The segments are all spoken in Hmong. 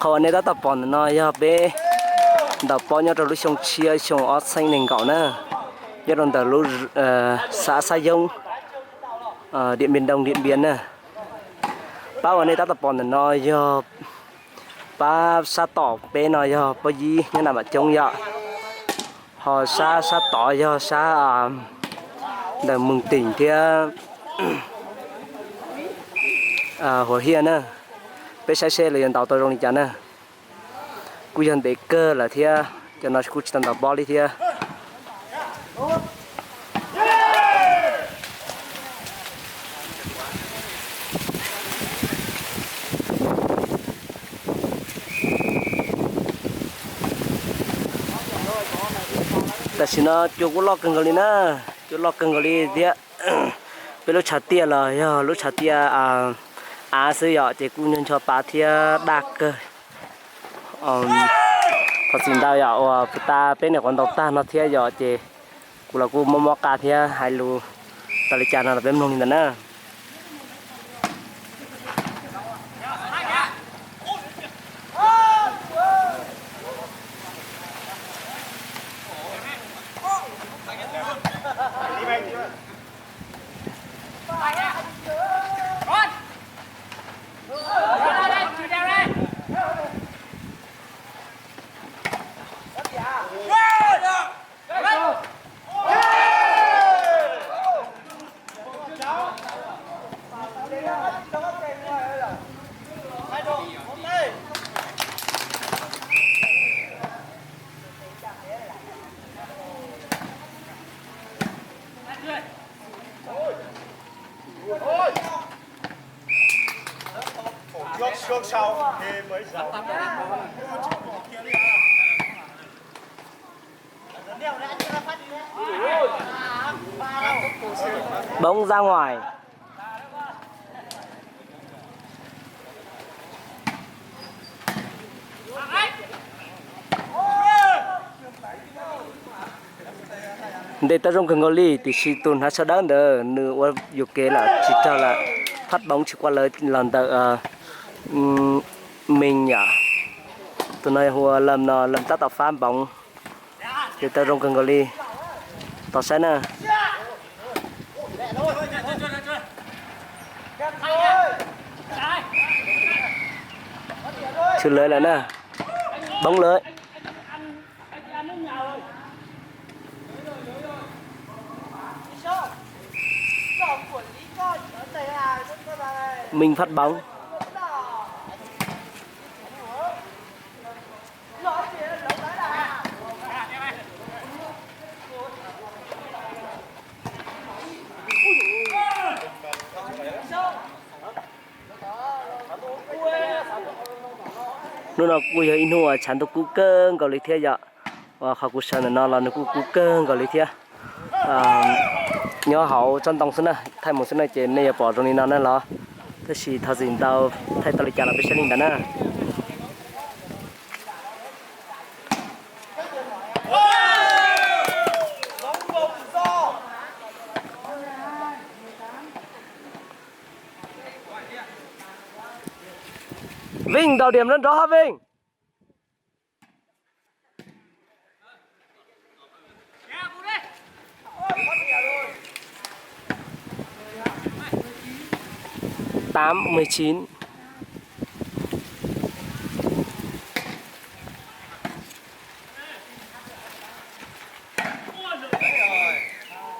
Qhov uas nej tab tom pom ntawm no yog peb ntaus pob nyob rau lub xyoo tshiab xyoo ob txhiab nees nkaum na, nyob rau ntawm lub xã Xab Yoob, Điện Biên Đông, Điện Biên na. Pab uas nej tab tom pom ntawm no yog pab sab tom peb no yog pob yib nyob nram Vam Coob yom, ho sab sab tod yog sab ntawm Mường Tỉnh thiab Hùa Hiaj na. Peb saib seb lawv yuav ntaus tau zoo li cas na. Kuj yog ntev kawg lawm thiab, cov no kuj tsis tau ntaus pob li thiab. Tam sim no cua kuj loj kawg nkaus li na, cua loj kawg nkaus li thiab. Peb lub tshav tiaj los yog lub tshav tiaj av xwb yom, ces kuj ncho ncho pa thiab daj kawg. Thov txim ntau yom, uas puag ta peb nyuam qhuav ntaus tag no thiab yom, ces kuv los kuj mob mob qa thiab hais lus tas li cas no los peb mloog li ntawd na. Bóng ra ngoài. Ntes tau zoo kawg nkaus li, tiam sis tus hnav sawv dawb ntawd nws ua yuam kev lawm tsis raug lawm, phát bóng tsis qua lawv los ntawm Minh yom. Tus no hu ua Lâm no, Lâm tab tom phát bóng. Ntes tau zoo kawg nkaus li, tos saib na. Chwv lawv lawm na, bóng lawv. Minh phát bóng. Hnub no kuj yog ib hnub uas tshav ntuj kub kawg nkaus li thiab yom. Uas qhov kuv sawv ntawm no los nws kuj kub kawg nkaus li thiab. Nyob hauv tsob ntoo xwb na, thaij mus xwb na ces nej yuav pom zoo li no na los, tab sis thov txim ntau, thaij tau li cas los peb saib li ntawd na. Vinh ntaus điểm nrov nrov hab Vinh. Tám mười chín.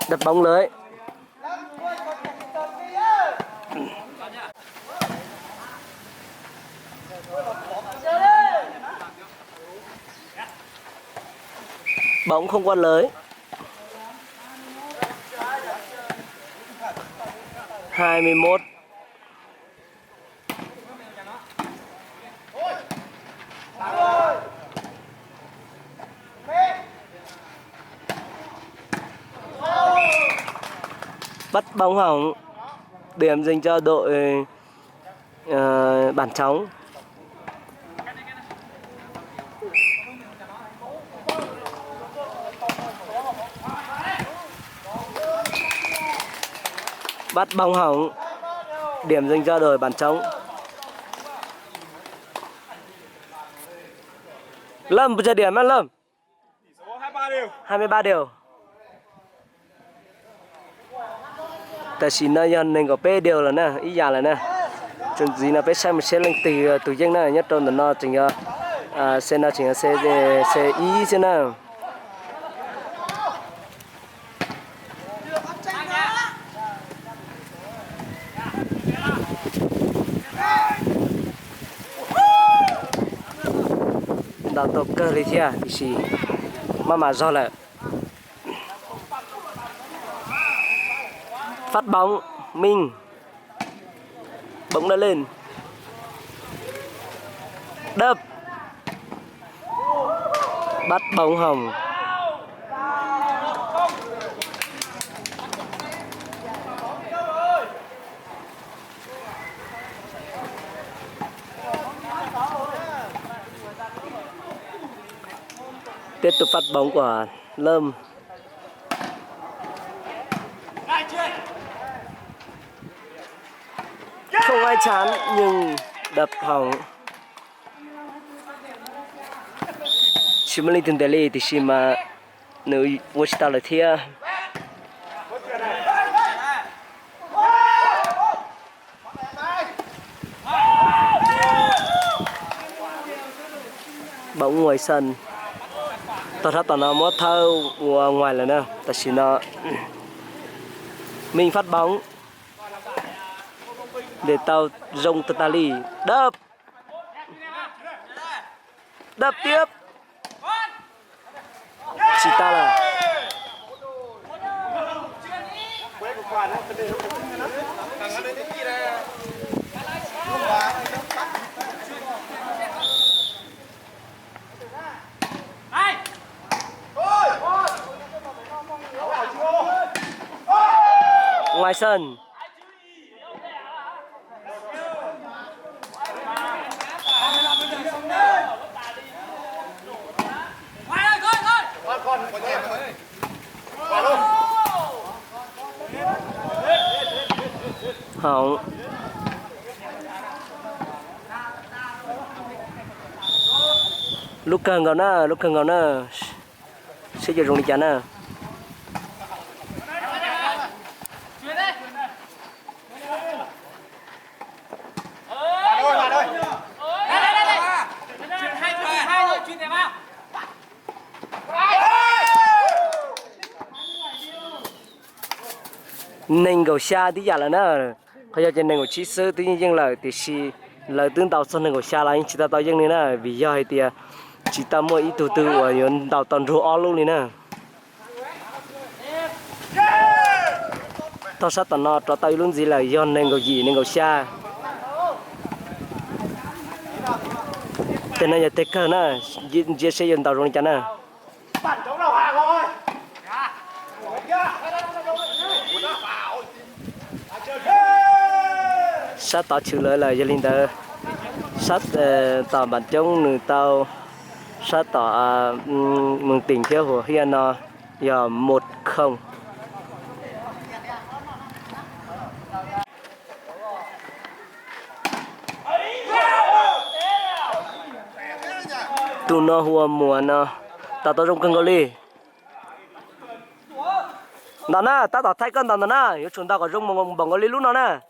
Đập bóng lưới. Bóng không qua lưới. Hai mươi mốt. Bắt bóng hỏng. Điểm dành cho đội, ờ, Bản Trống. Bắt bóng hỏng. Điểm dành cho đội Bản Trống. Lâm, pes tsawg điểm na Lâm? Hai mươi ba đều. Tam sim no yog nees nkaum peb đều lawm na, ib yam lawm na. Txuas ntxiv no peb saib mus seb leej twg tus yeej na, nyob rau ntawm no tseem yog, xe no tseem yog xe ib xwb na. Ntaus tau kawg li thiab tiam sis maj mam zog lawm. Phát bóng, Minh. Bóng đã lên. Đập. Bắt bóng hỏng. Tiếp tục phát bóng của Lâm. Không ai chắn nhưng đập hỏng. Tsis muaj leej twg ntes li tiam sis mas nws ua tsis tau lawm thiab. Bóng ngoài sân. Tog sab tom no muab thawb ua ngoài lawm na, tam sim no Minh phát bóng. Ntes tau zoo tag tag li. Đập. Đập tiếp. Tsis tau lawm. Ngoài sân. Hauv. Lub kawg nkaus na, lub kawg nkaus na. Seb yuav zoo li cas na. Nees nkaum xya tib yam lawm na. Qhov yog ces nees nkaum tsib xwb twb yeej yeej lawm, tiam sis lawv twb ntaus txog nees nkaum xya los yeej tsis tau tau yeej li na, vim yog hais tias tsis tau muaj ib tug twg uas yuav ntaus tau nrug ob lub li na. Tog sab tom no rov tau ib lub ntxiv lawm, yog nees nkaum yim nees nkaum xya. Teg no yog teg kawg na, ntsia seb yuav ntaus zoo li cas na. Sab tod tshwm lawv lawm, yog li ntawd sab tom npam coob nws tau, sab tom Mường Tỉnh thiab Hùa Hiaj no yog một không. Tus no hu ua Muas no, ntaus tau zoo kawg nkaus li. Ntaus na, tab tom thaij koj ntaus ntawm na, yuav tsum ntaus kom zoo npaum nkaus li lub no na.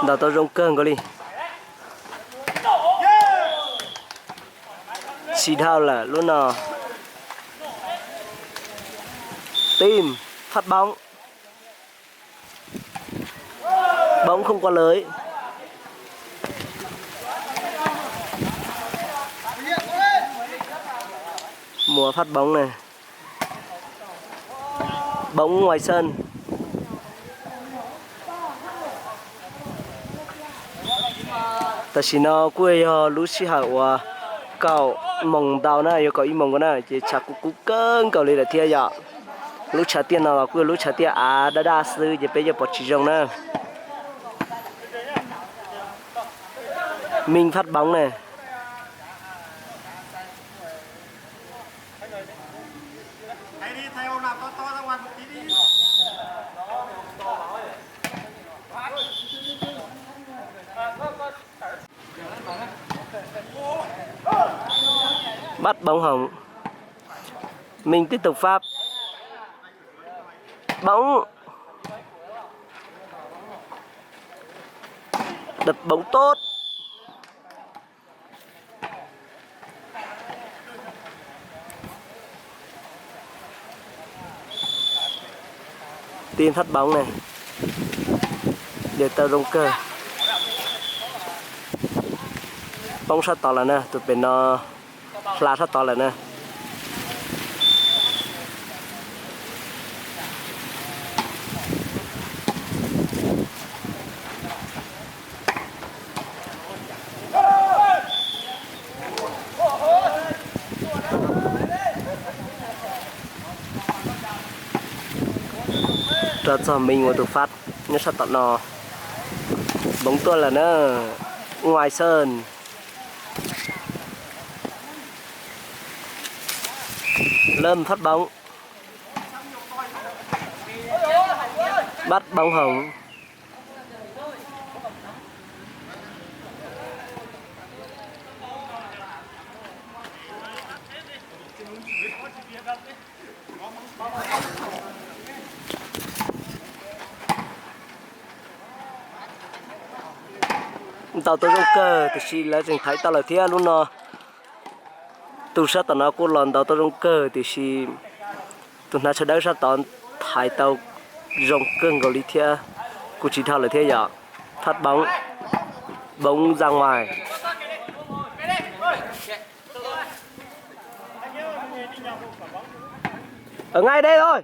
Ntaus tau zoo kawg nkaus li. Tsis dhau lawm lub no. Tim, phát bóng. Bóng không qua lưới. Mùa phát bóng này. Bóng ngoài sân. Tam sim no kuj yog lub sij hawm uas kaum moos ntau na, yog kaum ib moos nkaus na, ces tshav kuj kub kawg nkaus li lawm thiab yom. Lub tshav tiaj no los kuj yog lub tshav tiaj av daj daj xwb ces peb yuav pom tsis zoo na. Meej Fab Boov ne. Bắt bóng hỏng. Minh tiếp tục Pháp. Bóng. Đập bóng tốt. Tiên phát bóng này. Giờ tao rung kawg. Poob sab tod lawm na, tus pem no hla sab tod lawm na. Rau txog Minh ua tus phát nyob sab tom no. Bóng tuaj lawm na. Ngoài sân. Lâm phát bóng. Bắt bóng hỏng. Ntaus tau zoo kawg tiam sis lawv tseem thaiv tau lawm thiab lub no. Tus sab tom no kuj los ntaus tau zoo kawg tiam sis tus hnav tsho dawb sab tod thaiv tau zoo kawg nkaus li thiab. Kuj tsis dhau lawm thiab yom. Phát bóng. Bóng ra ngoài. Ở ngay đây thôi.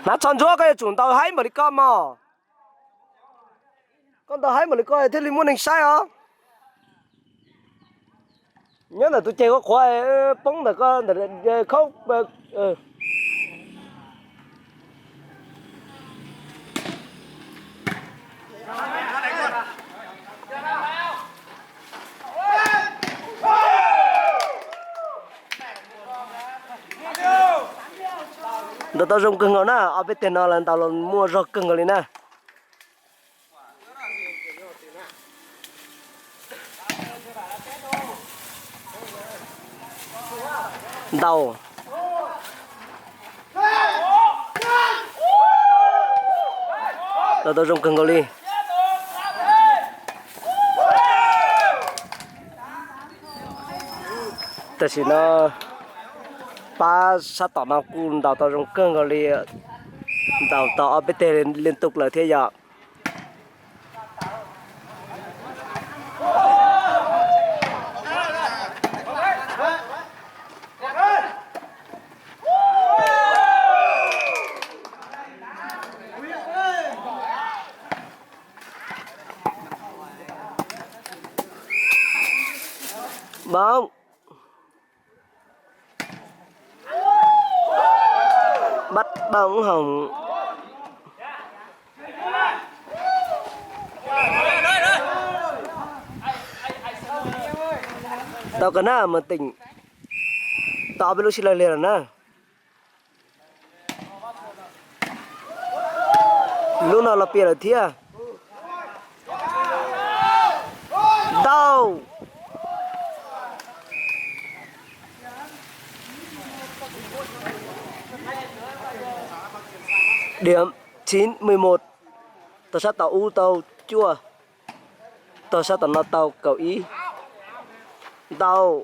Hnav tsho ntsuab koj yuav tsum ntaus haib npaum li koj mog. Koj ntaus haib npaum li koj thiaj li muaj neeg saib os. Nyob ntawm tus ceg koj qhuav poob ntawm koj ntawm khaub. Ntaus tau zoo kawg nkaus na, ob peb teg no lawv ntaus los muaj zog kawg nkaus li na. Ntaus. Ntaus tau zoo kawg nkaus li. Tam sim no pab sab tom no kuj ntaus tau zoo kawg nkaus li. Ntaus tau ob peb teg liên tục lawm thiab yom. Bóng. Bắt bóng hỏng. Tau kawg na, Mos Teem tau ob peb lub sib law lig lawm na. Lub no los piam lawm thiab. Ntau. Điểm chín mười một. Tog sab tom ub tau cuaj, tog sab tom no tau kaum ib. Ntau.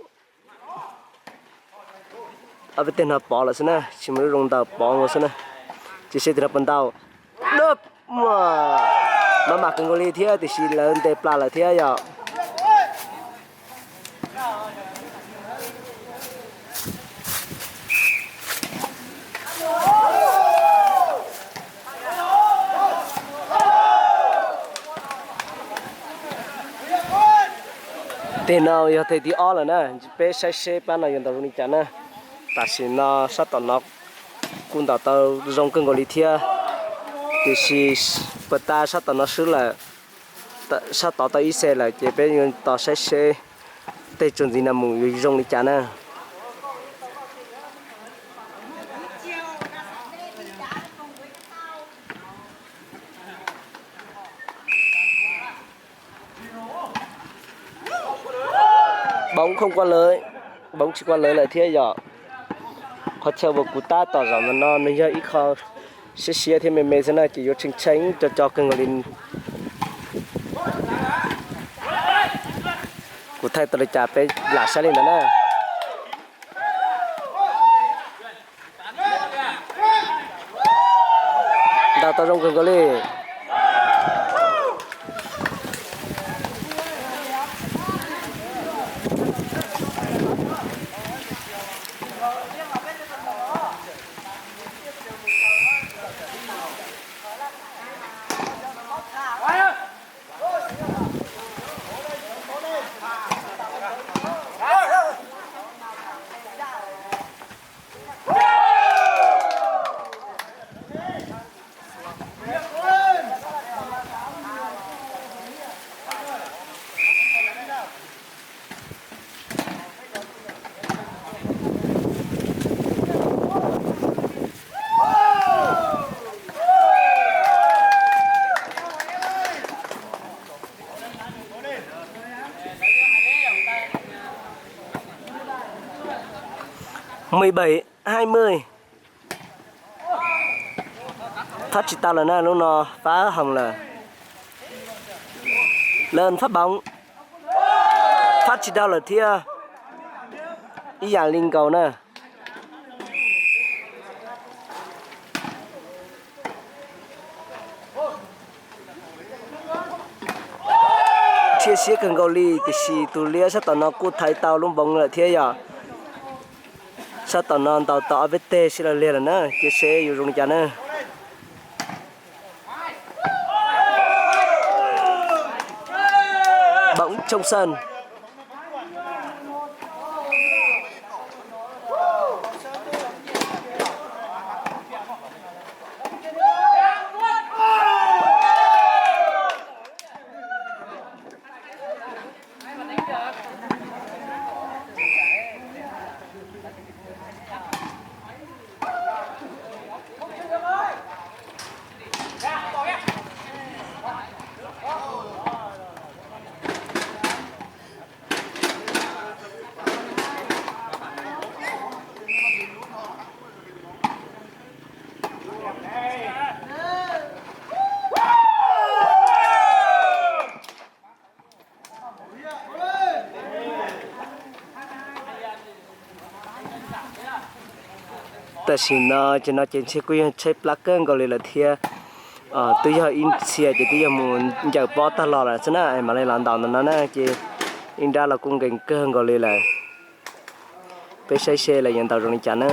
Ob peb teg no pov lawm xwb na, tsis muaj lub zoo ntaus pov nkaus xwb na. Tsis seb tus no puas ntaus. Dub, maj mam kawg nkaus li thiab tiam sis lawv ntes plas lawm thiab yom. Teg no yog teg thib ob lawm na, peb saib seb pab no yuav ntaus zoo li cas na. Tam sim no sab tom no kuj ntaus tau zoo kawg nkaus li thiab, tiam sis puas tas sab tom no swb lawm, sab tod tau ib xe lawm ces peb yuav tos saib seb tej txuas ntxiv no mus yuav zoo li cas na. Bóng không qua lưới, bóng tsis qua lưới lawm thiab yom. Qhov chaw uas kuv tab tom zaum ntawm no nws yog ib qho siab siab thiab me me xwb na, ces yuav tshee tshee co co kawg nkaus li. Kuv thaij tau li cas peb lam saib li ntawd na. Ntaus tau zoo kawg nkaus li. Mười bảy hai mươi. Phát tsis tau lawm na, lub no Fab Hồng lawm. Lawm Fab Bóng. Phát tsis tau lawm thiab. Ib yam li nkaus na. Thiab siab kawg nkaus li, tiam sis tus liab sab tom no kuj thaiv tau lub npoov lawm thiab yom. Sab tom no ntaus tau ob peb teg sib law liag lawm na, cia seb yuav zoo li cas na. Bóng Trông Sơn. Tam sim no ces no ces ntshe kuj yog tshaib plab kawg nkaus li lawm thiab. Twb yog ib txhia ces twb yog mus ncaws pob tag los lawm xwb na, mam li los ntaus ntawm no na ces ib nrab los kuj nkees kawg nkaus li lawm. Peb saib seb lawv yuav ntaus zoo li cas na.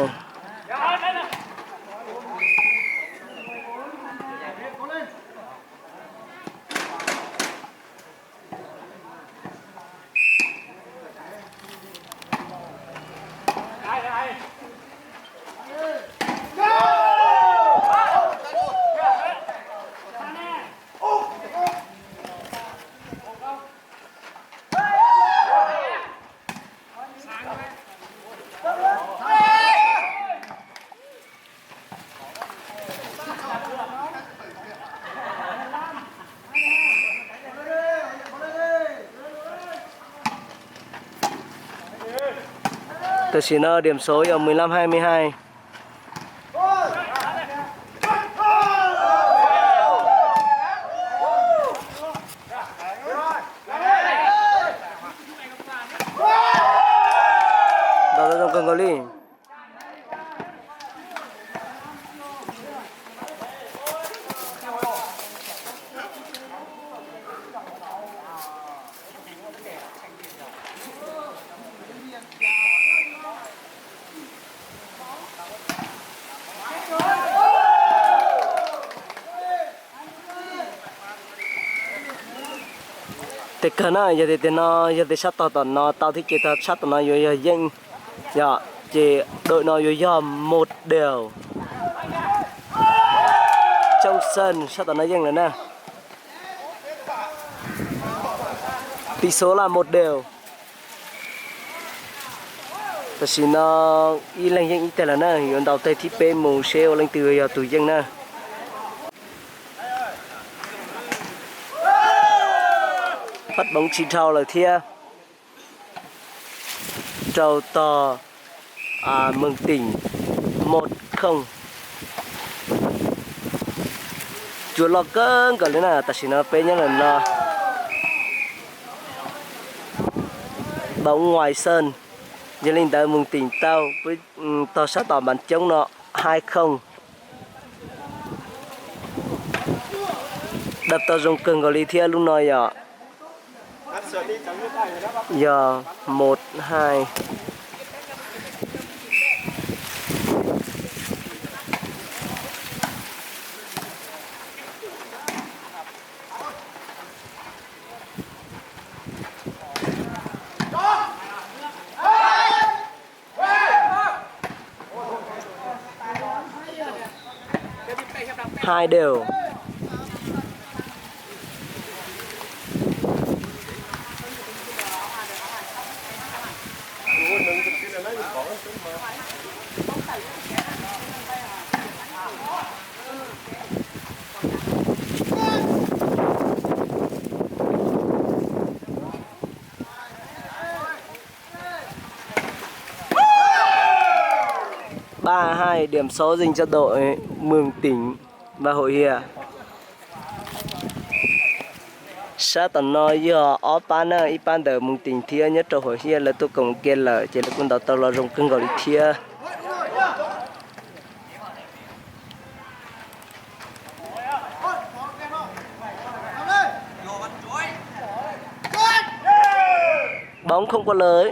Tam sim no điểm số yog mười lăm hai mươi hai. Ntaus zoo kawg nkaus li. Ces kawg na, yog tias tiag no, yog tias sab tog tom no tau thiab ces sab tom no yuav yog yeej, yog ces dawm no yuav yog mus daus. Tsooj Xeej sab tom no yeej lawm na. Tij Xov Laj mus daus. Tam sim no ib leeg yeej ib teg lawm na, yuav ntaus teg thib peb mus seb ua leej twg yog tus yeej na. Phaj Boov tsis dhau lawm thiab. Rau tog Moos Tim mus khooj. Cua loj kawg nkaus li na, tam sim no peb nyob lawm no. Boov Vais Xeej, yog li ntawd Moos Tim tau tog sab tom npas coob no hai không. Dab tau zoo kawg nkaus li thiab lub no yog, yog một hai. Hai đều. Ba hai, điểm số dành cho đội Mường Tỉnh và Hội Hiệp. Sab tom no yog ob pab na, ib pab ntawm Mường Tỉnh thiab nyob rau Hội Hiệp lawv tuaj koom kiag lawm ces lawv kuj ntaus tau los zoo kawg nkaus li thiab. Bóng không qua lưới.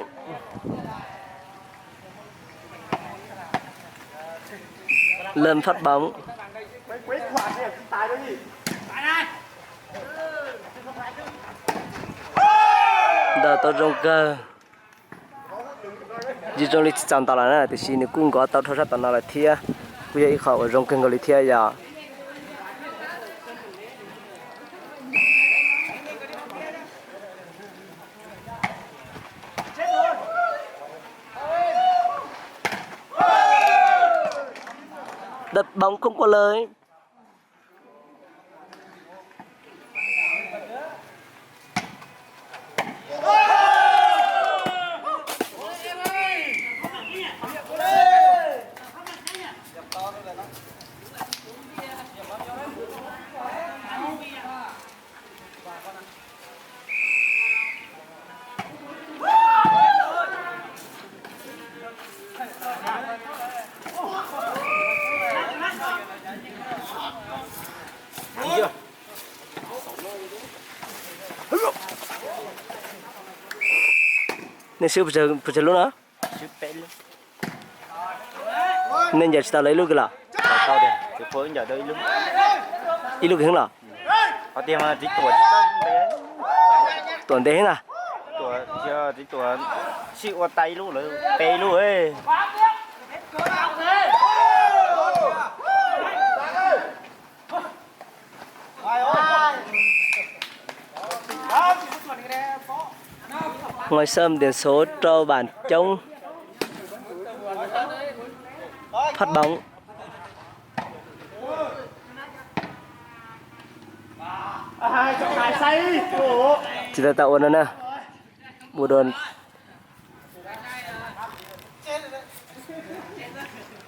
Lâm phát bóng. Ntaus tau zoo kawg. Zoo li tsis txaus ntaus lawm na, tiam sis nws kuj nkov tau dhau sab tom no lawm thiab, kuj yog ib qho uas zoo kawg nkaus li thiab yog. Đập bóng không qua lưới. Nej swb puas tsawg lub no? Nej ncaws tsis tau lawv ib lub kiag los? Ib lub kiag los? Tuam ntev heev na. Sib ua tag ib lub lawm, pe ib lub. Ngoài sân, điểm số rau bản chống. Phát bóng. Tsis tau tau ua no na. Ua dua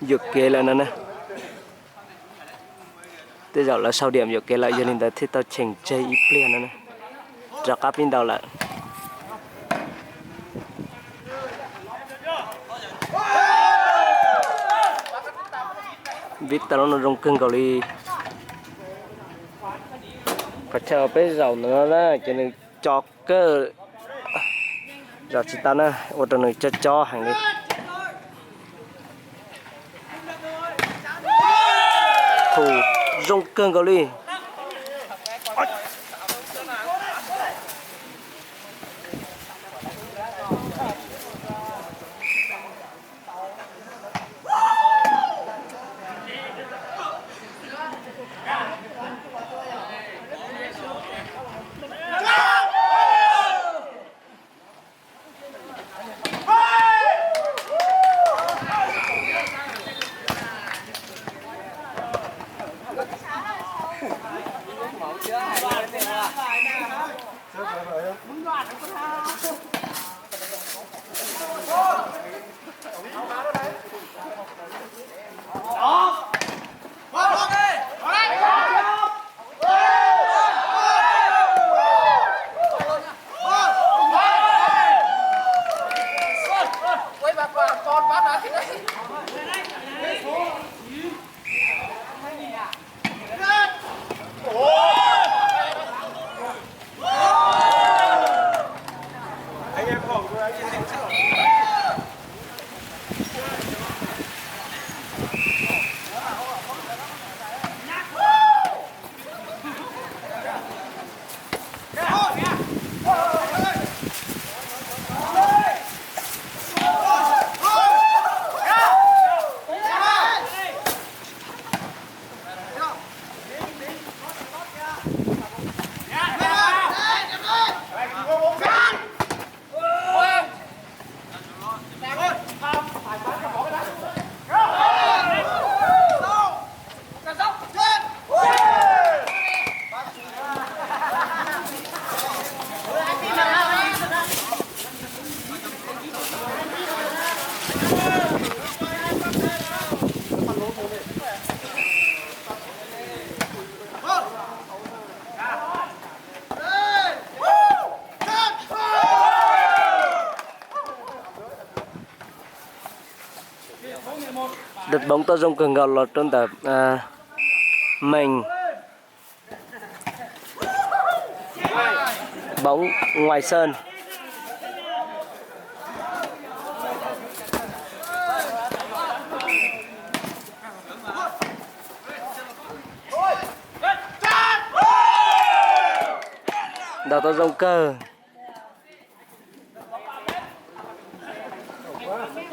yuam kev lawm no na. Tej zaum lawv sau điểm yuam kev lawm, yog li ntawd thiaj tau cheem tseg ib pliag no na. Rov qab pib ntaus lawm. Vib tau lub no zoo kawg nkaus li. Qhov chaw peb zaum ntawm no na ces nws co kawg, zaum tsis tau na, ua rau nws cob cob heev li. Thum zoo kawg nkaus li. Bóng tau zoo kawg nkaus los rau ntawm Mees, bóng ngoài sân. Ntaus tau zoo kawg.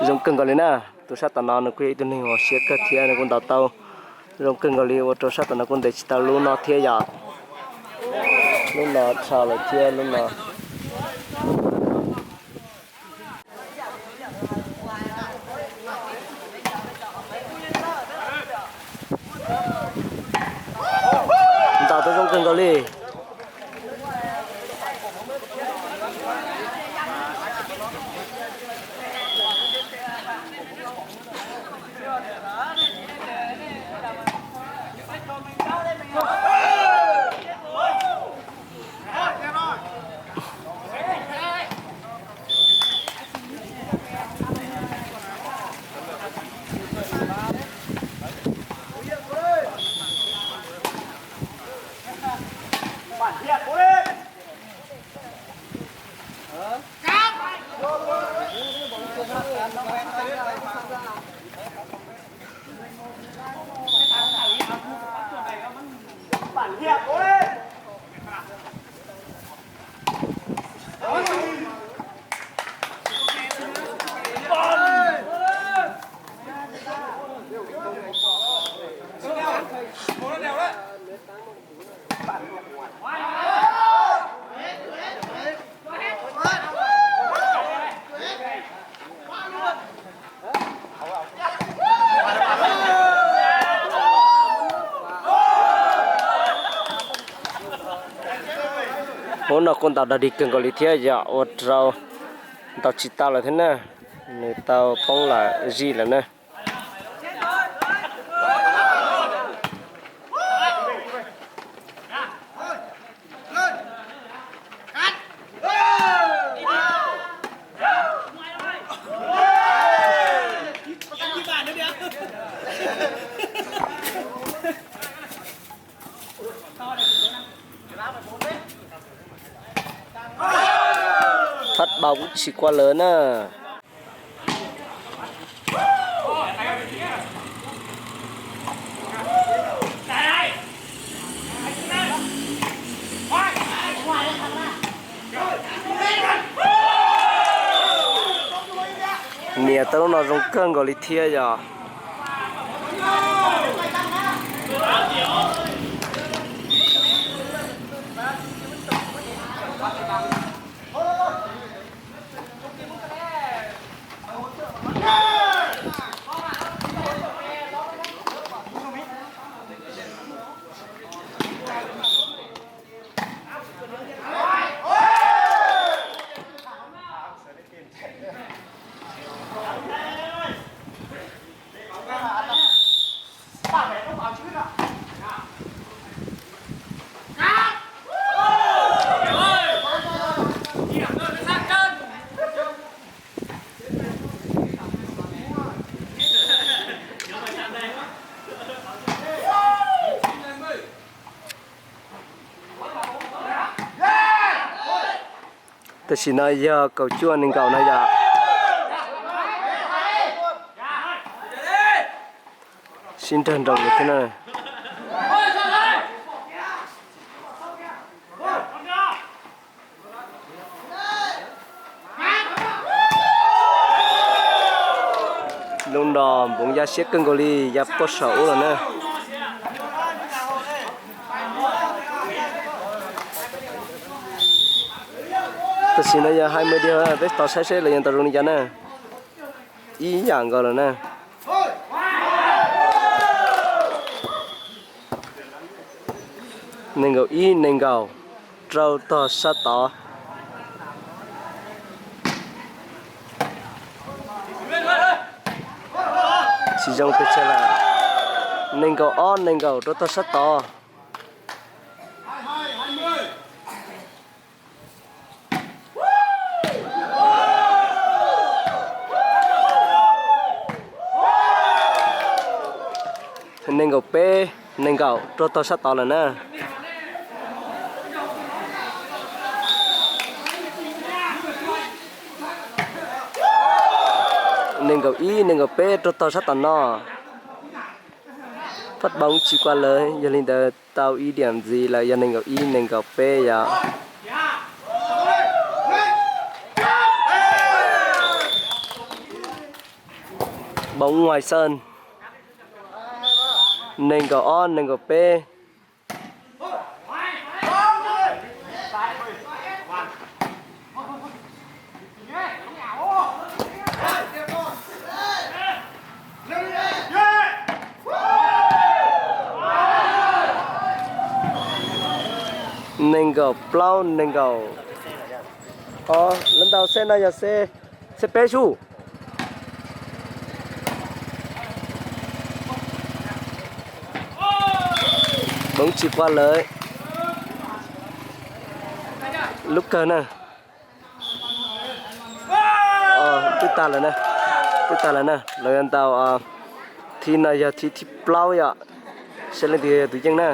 Zoo kawg nkaus li na. Tus sab tom no nws kuj yog ib tug neeg uas siab kawg thiab nws kuj ntaus tau zoo kawg nkaus li ua rau sab tom no kuj ntes tsis tau lub no thiab yom. Lub no rho lawm thiab lub no. Ntaus tau zoo kawg nkaus li. Ub, no kuj ntaus dog dig kawg nkaus li thiab yom, ua rau ntaus tsis tau lawm thiab na, nws tau poob lawm zij lawm na. Phát bóng tsis qua lưới na. Nias tau lub no zoo kawg nkaus li thiab yog. Tam sim no yog kaum cuaj nees nkaum no yom. Sib nrag nroos li thiab na. Lub no Npoov ya siab kawg nkaus li, ya puag saum ub lawm na. Tam sim no yog hai mươi điều, peb tos saib seb lawv yuav ntaus zoo li cas na. Ib yam nkaus lawm na. Nees nkaum ib nees nkaum, rau tog sab tod. Tsis zoo pes tsawg lawm. Nees nkaum ob nees nkaum rau tog sab tod. Nees nkaum peb, nees nkaum raug tog sab tod lawm na. Nees nkaum ib, nees nkaum peb raug tog sab tom no. Faj Boov tsis qua lawv, yog li ntawd tau ib diam ntxiv lawm, yog nees nkaum ib, nees nkaum peb yom. Boov Ngoài Sơn, nees nkaum ob, nees nkaum peb. Nees nkaum plaub, nees nkaum, o, lawv ntaus xeb no yog xeb peb sub. Boov tsis qua lawv. Lub kawg na. Twb tag lawm na, twb tag lawm na, lawv yuav ntaus thib no yog thib thib plaub yom, saib leej twg yog tus yeej na.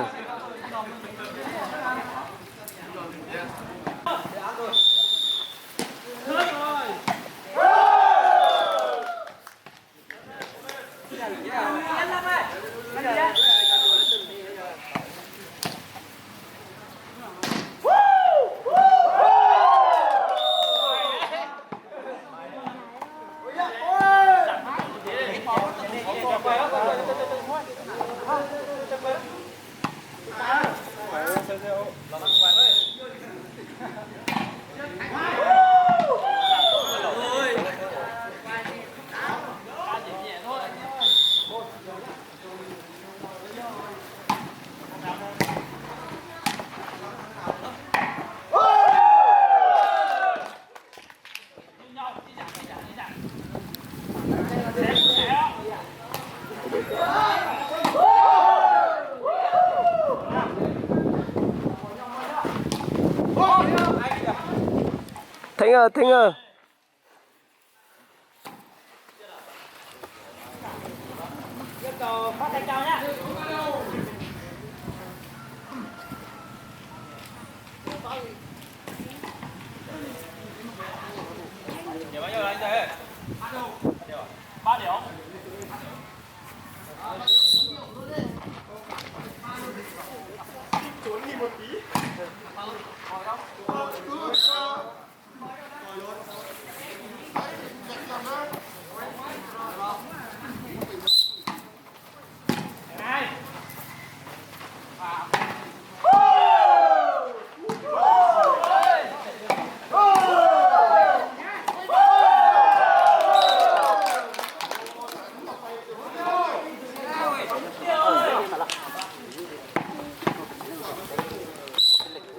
Theeb, Theeb.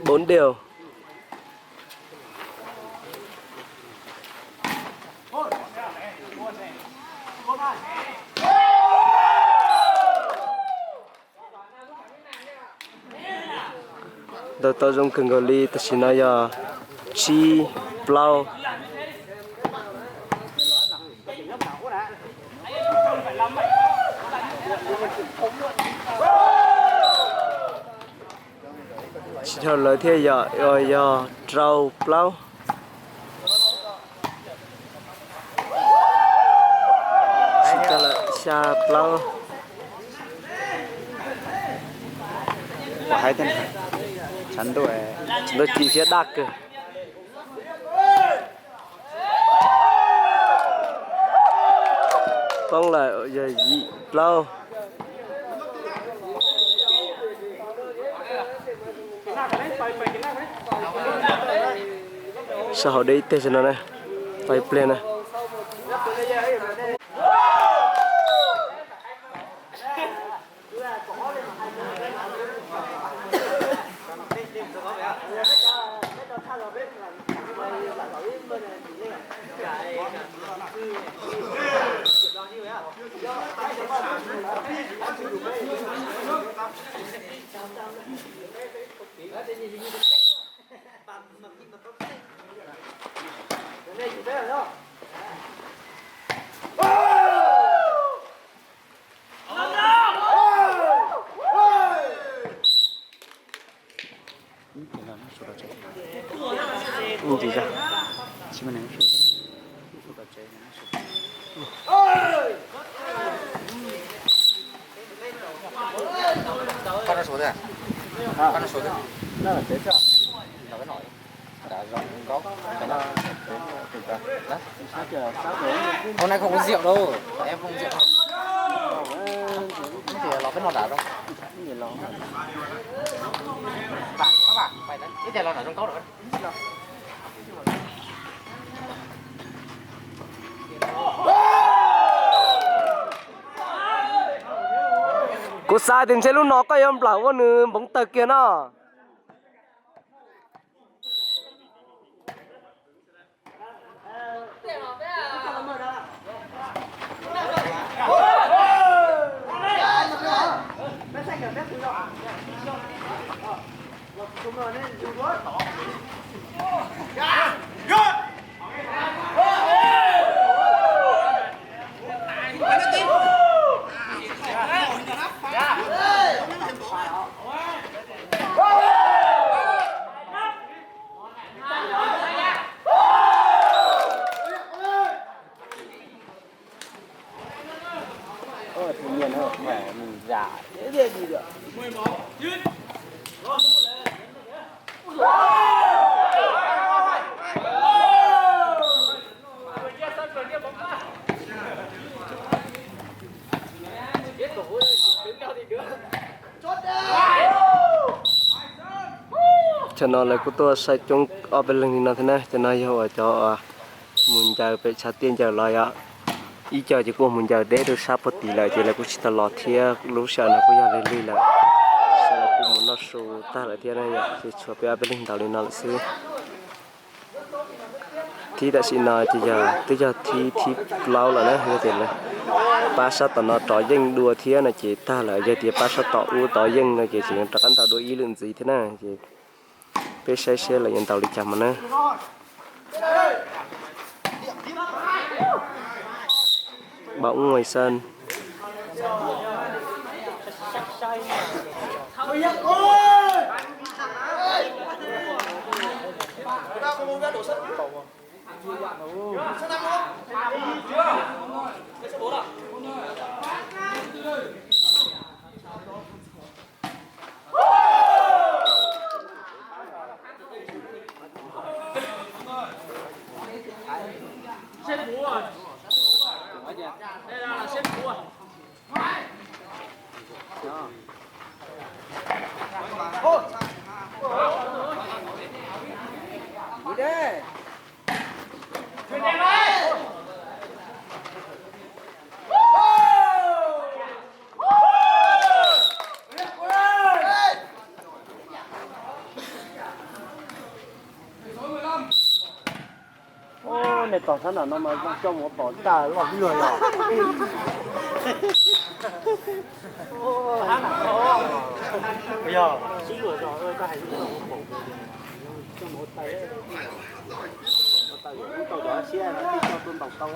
Bốn đều. Ntau tau zoo kawg nkaus li, tam sim no yog tsib plaub. Tsis dhau lawv thiab yom, yog rau plaub. Tsis dhau lawm, xya plaub. Tshav ntuj ci thiab daj kawg. Poob lawm, yog yim plaub. Sab hauv deb ib teg no na, pais pliag na. Hôm nay không uống rượu đâu, em không uống rượu đâu. Thì lò cái no đã rồi. Bạn, các bạn, mày đấy, cái này là ở trong cốc rồi. Kuv xav tias ntshe lub no koj yuav nplawm ua nws npoov tawg kiag no. Cov no lawv kuj tuaj saib coob ob peb leeg li no thiab na. Cov no yog uas cov mus ncaws pem tshav tiaj ncaws los yom. Ib co ces kuj mus ncaws deb rau sab puag tid lawm ces lawv kuj tsis tau los thiab. Lub sij hawm no kuj yog lig lig lawm, sawv daws kuj mus noj su tag lawm thiab na yom, ces tshuav peb ob peb leeg ntaus li no lawm xwb. Thib tam sim no ces yog twb yog thib thib plaub lawm na, yog tias pab sab tom no rov yeej dua thiab no ces tag lawm, yog tias pab sab tom ub tov yeej no ces tseem rov qab ntaus dua ib lwm ntxiv thiab na. Ces peb saib seb lawv yuav ntaus li cas mas na. Ba ub ais xan. Ub, nej tos sab nram no mas zoo coj mus pom tag loj luag yog. Yog sib luag zog, koj hais lus coj mus ua tais, ua tais lub tau cov siab no twb coj tuaj ntaus tau.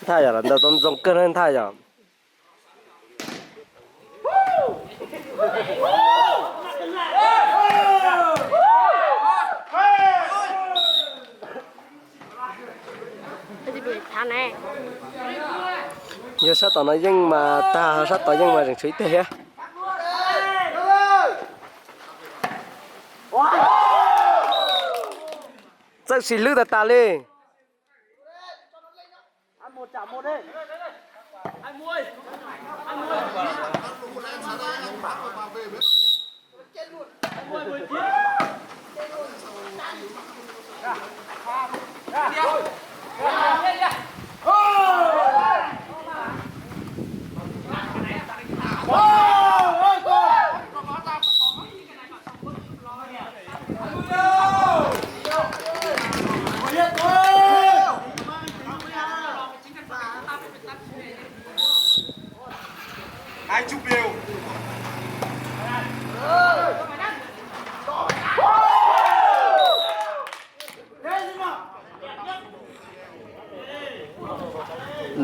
Thaj yom, los ntawd tau ntxoov kawg na thaj yom. Yog sab tom no yeej mas tag, sab tom yeej mas tseem tshuav ib teg thiab. Txawj sim hlwb tas tas li.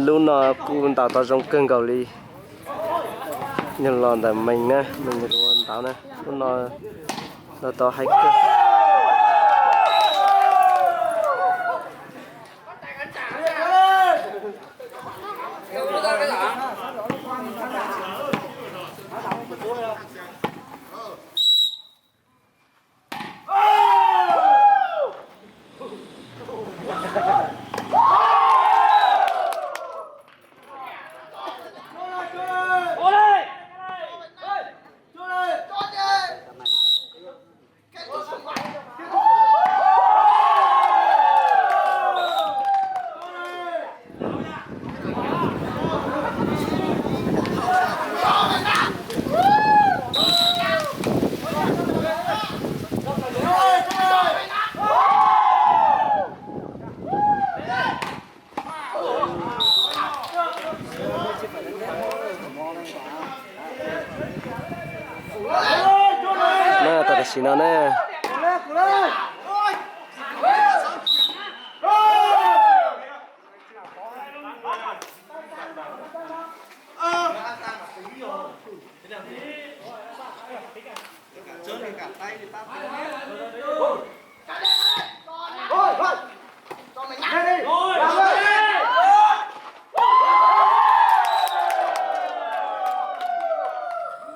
Lub no kuj ntaus tau zoo kawg nkaus li. Yog los ntawm Mees na, Mees ua ntaus na, lub no los tau hais kawg. Na, tam sim no na.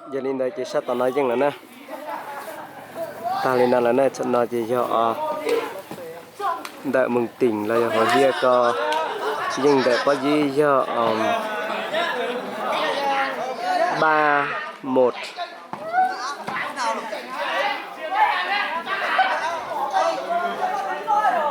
Yog li ntawd ces sab tom no yeej lawm na. Tag li no lawm na, txog no ces yog ntawm Moos Tim los yog Hauv Hiab ko, tsis yeej ntawm Pob Yib yog ba mus.